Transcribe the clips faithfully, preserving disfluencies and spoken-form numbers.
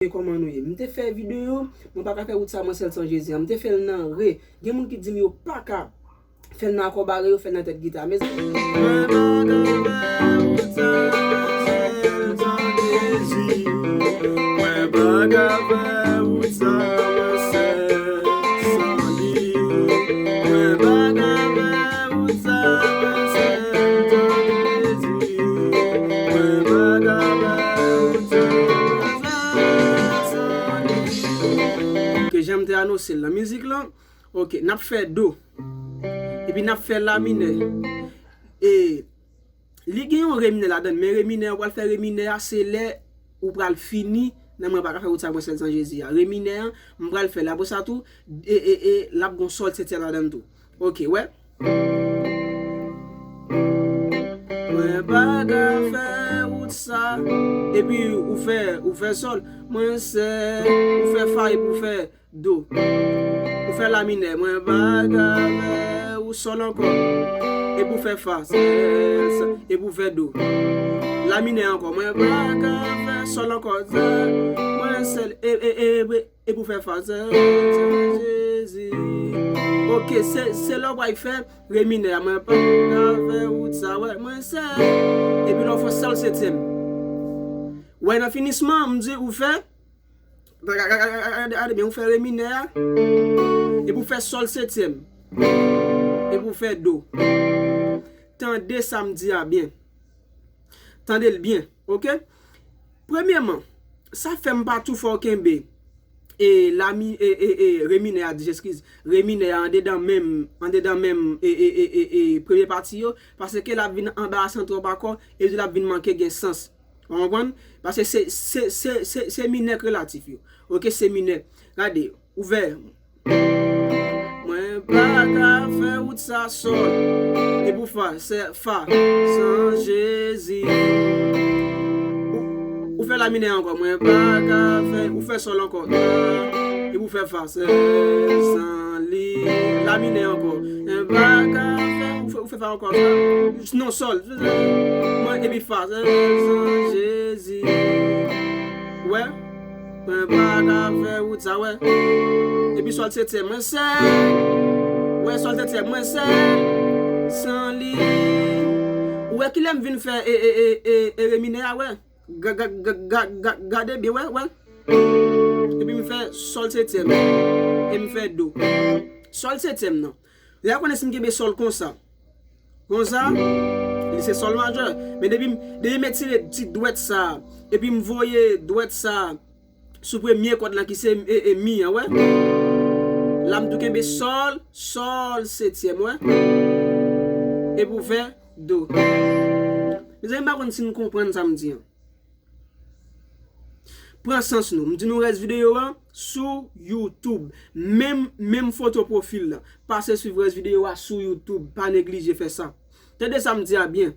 Kòman nou ye? M te fè videyo, mwen pa ka fè wout sa mwen sèl san Jezi an. M te fè l nan re. Gen moun ki di m yo pa ka fè l nan akò bare, yo fè l nan tèt gita. Mezanmi. Mwen pa ka fè wout sa mwen sèl san Jezi. Mwen pa ka fè wout sa mwen sèl san li. Mwen pa ka fè wout sa mwen sèl san Jezi. Mwen pa ka fè wout sa mwen sèl san li. Ke jan m te anonse l nan mizik lan, ok, n ap fè do. Epi n ap fè la minè. E li gen yon re minè ladan l, men re minè an, ou pral fè re minè a, se lè ou pral fini nan mwen pa ka fè wout sa mwen sèl san Jezi a. Re minè an, m pral fè l. Apre sa tou, e, e, e, l ap gon sòl setyèm ladan l tou. Ok, wè. Mwen pa ka fè wout sa. Epi ou fè, ou fè sòl. Mwen sèl, ou fè fa epi ou fè do. Ou fè la minè, mwen pa ka fè ou sòl ankò. Epi ou fè fa, sèl, sèl, epi ou fè do. La minè ankò, mwen pa ka fè sòl ankò. Sèl, mwen sèl, e, e, e, e, epi ou fè fa, sèl, sèl, Jezi. Ok, se, se lè w pral fè re minè a, mwen pa ka fè wout sa, wè, mwen sèl. Epi lè w fè sòl setyèm. Wè, nan finisman, m di ou fè Gade, gade, gade, gade byen, ou fè re minè a, epi ou fè sòl setyèm, epi ou fè do. Tande sa m di a byen. Tande l byen, ok? Premyèman, sa fè m pa tou fè w kenbe e la mi, e, e, e, re minè a, di eskiz, re minè a andedan menm, andedan menm, e, e, e, e, e, premye pati yo, paske l ap vin anbarasan twòp akò, epi l ap vin manke gen sans. Ou konprann? Paske se, se, se, se, se minè k relatif yo. Ok, se minè. Gade, ouvè. Mwen pa ka fè wout sa sòl. Epi w fa, se fa, san Jezi. Ou, ou fè la minè ankò. Mwen pa ka fè, ou fè sòl ankò. Epi w fè fa, se san li. La minè ankò. Mwen pa ka fè, ou fè, ou fè fa ankò. Non, sòl. Mwen, epi fa, se san Jezi. Wè. Mwen pa ka fè wout sa, wè. Epi sòl setyèm, mwen sèl. Wè, sòl setyèm, mwen sèl. San li. Ou wè kilè m vin fè e, e, e, e, e re minè a, wè. Ga-, ga-, ga-, ga-, ga-, gade byen, wè, wè. Epi m fè sòl setyèm. E m fè do. Sòl setyèm nan. Lè a konnen si m kenbe sòl konsa. Konsa, li se sòl majè. Men depi m, depi m etire ti dwèt sa, epi m voye dwèt sa sou premye kòd lan ki se e, e mi an, wè. La m tou kenbe sòl, sòl setyèm, wè. Epi w fè do. Mezanmi, m pa konn si n konprann sa m di an. Pran sans nou. M di nou rès videyo a sou YouTube. Menm, menm foto pwofil la. Pase swiv rès videyo a sou YouTube. Pa neglije fè sa. Tande sa m di a byen.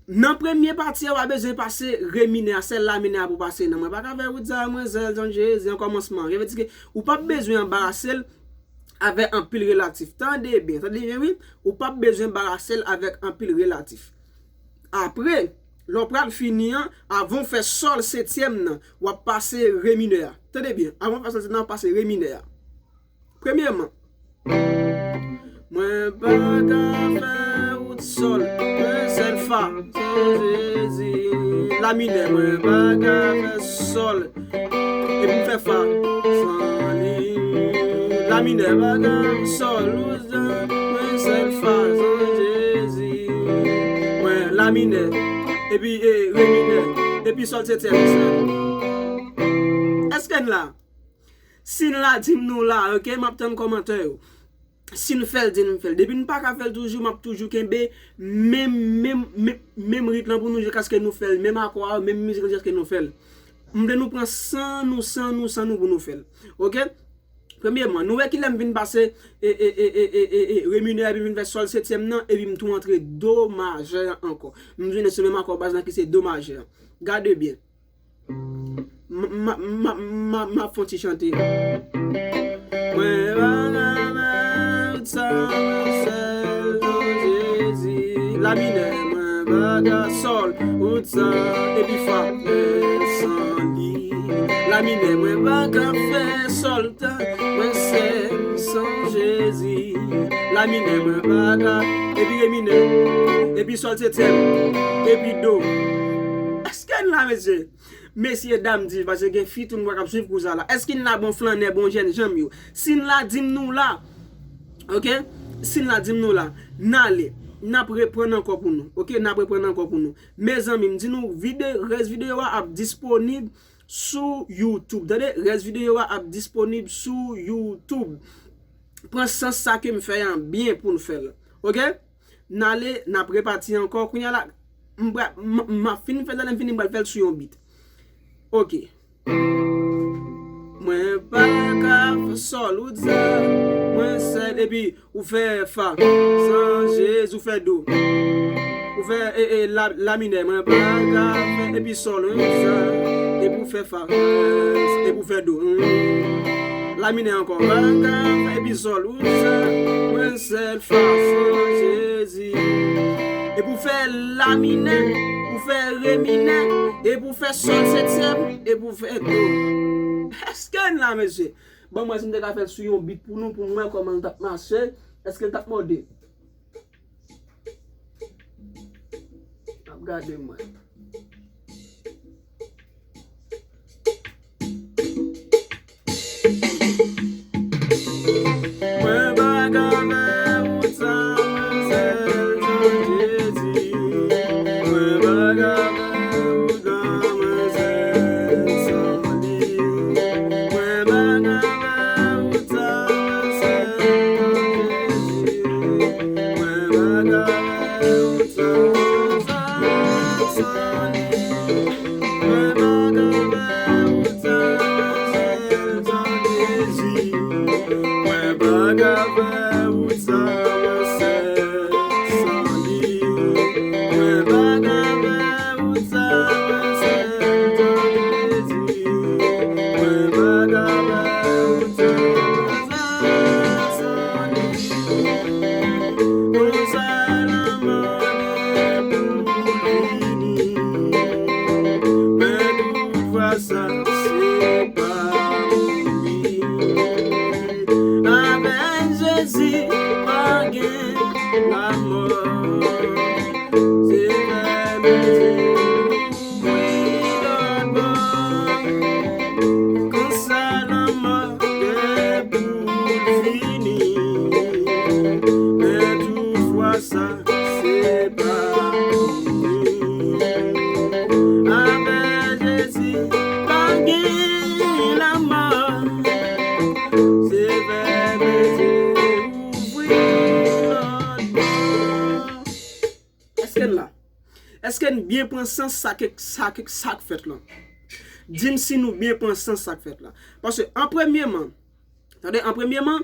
Nan premye pati a, w a bezwen pase re minè a, sèl la minè a pou pase nan. Mwen pa ka fè wout sa, mwen sèl, san Jezi, an kòmansman. Sa vle di ke ou p ap bezwen anbarase l avèk anpil relatif. Tande byen, tande byen, wi. Ou p ap bezwen anbarase l avèk anpil relatif. Apre, lè w pral fini an, avan w fè sòl setyèm nan, w ap pase re minè a. Tande byen, avan w fè sòl setyèm nan, w ap pase re minè a. Premyèman, mwen pa ka fè wout sòl, mwen sèl fa, san Jezi. La minè, mwen pa ka fè sòl, epi m fè fa, san li. La minè, pa ka sòl, ou jan, mwen sèl fa, san Jezi. Mwen la minè, epi, e, re minè, epi sòl setyèm, sèl. Èske n la? Si n la, di m nou la, ok? M ap tann kòmantè yo. Si n fè l, di n fè l. Depi n pa ka fè l toujou, m ap toujou kenbe menm, menm, menm, menm rit lan pou nou jiskaske nou fè l. Menm akò a, menm mizik lan jiskaske nou fè l. M vle nou pran san nou, san nou, san nou pou nou fè l. Ok? Premyèman, nou wè kilè m vin pase e, e, re minè, epi m vin fè sòl setyèm nan, epi m tou antre do majè an ankò. M tounen sou menm akò baz lan ki se do majè an. Gade byen. M, m, m, m, m, m ap fè yon ti chante. Mwen pa ka fè wout sa, mwen sèl nan Jezi. La minè, mwen pa ka sòl, wout sa, epi fa, mwen san La minè, mwen pa ka fè sòl tan, mwen sèl san Jezi. La minè, mwen pa ka, epi rè minè, epi sòl setyèm, epi do. Èske n la, mesye? Mesye dam di, paske gen fi tou nou pa k ap swiv kou sa la. Èske n la, bon flannè, bon jèn janm yo? Si n la, di m nou la. Oke? Si n la, di m nou la. N ale. N ap reprann ankò pou nou. Oke? N ap reprann ankò pou nou. Mezanmi, m di nou, vide, rès videyo a ap disponib sou YouTube. Tande, rès videyo a ap disponib sou YouTube. Pran sans sa ke m fè an byen pou n fè l. Oke? N ale, n ap repati ankò. Kounye a la, m pra-, m, m ap fin fè l, lè m fini, m pral fè l sou yon bit. Oke. Mwen pa ka fè sòl ou di sa, mwen sèl, epi ou fè fa, san Jezi ou fè do. Ou fè, e, e, la, la minè, mwen pa ka fè, epi sòl ou di sa, epi ou fè fa, epi ou fè do. La minè ankò, mwen pa ka fè, epi sòl ou di sa, mwen sèl fa, san Jezi. Epi ou fè la minè, ou fè rè minè, epi ou fè sòl setyèm, epi ou fè do. Èske n la, mesye? Ban m wè si m te ka fè l sou yon bit pou nou, pou m wè kòman l t ap mache. Èske l t ap mòde? N ap gade m wè. Mwen pa ka fè wout sa, mwen sèl san Jezi. Mwen pa ka fè wout la, mwen sèl san li. Mwen pa ka fè wout sa, mwen sèl san Jezi. Mwen pa ka fè wout sa, san li. Mwen pa ka fè wout sa, mwen sèl san Jezi. Mwen pa ka fè wout sa, mwen sèl san li. Mwen pa ka fè wout sa, mwen sèl san Jezi. Mwen pa ka fè wout sa, mwen sèl san li. Konsa lanmò gen pou l fini. Men toutfwa sa se pa mouri. Avèk Jezi pa gen lanmò. Se fèmite. Wi, lòt bò, konsa lanmò gen pou l fini. Men toutfwa sa, se pa mouri. Avèk Jezi, pa gen lanmò. Se fèmite, ouvri lòt bò. Èske n la? Èske n byen pran sans sa k, sa k, sa k fèt lan? Di m si nou byen pran sans sa k fèt lan. Paske an premyeman, tande, an premyeman,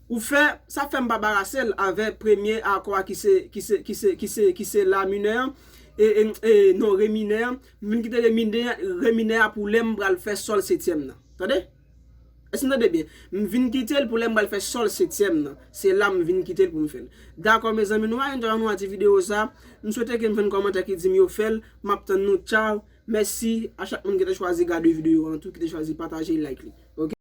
ou fè, sa fè m pa barase l avè premye akò a ki se, ki se, ki se, ki se, ki se la minè an, e, e, e, non, re minè an. M vin kite re minè, re minè a pou lè m pral fè sòl setyèm nan. Tande? Èske n tande byen? M vin kite l pou lè m pral fè sòl setyèm nan. Se la m vin kite l pou m fè l. Dakò, mezanmi, nou pa enjoy nou a ti videyo sa. M swete ke m jwenn kòmantè ki di m yo fè l. M ap tann nou. Tchaw. Mèsi a chak moun ki te chwazi gade videyo an tou, ki te chwazi pataje, like li. Oke?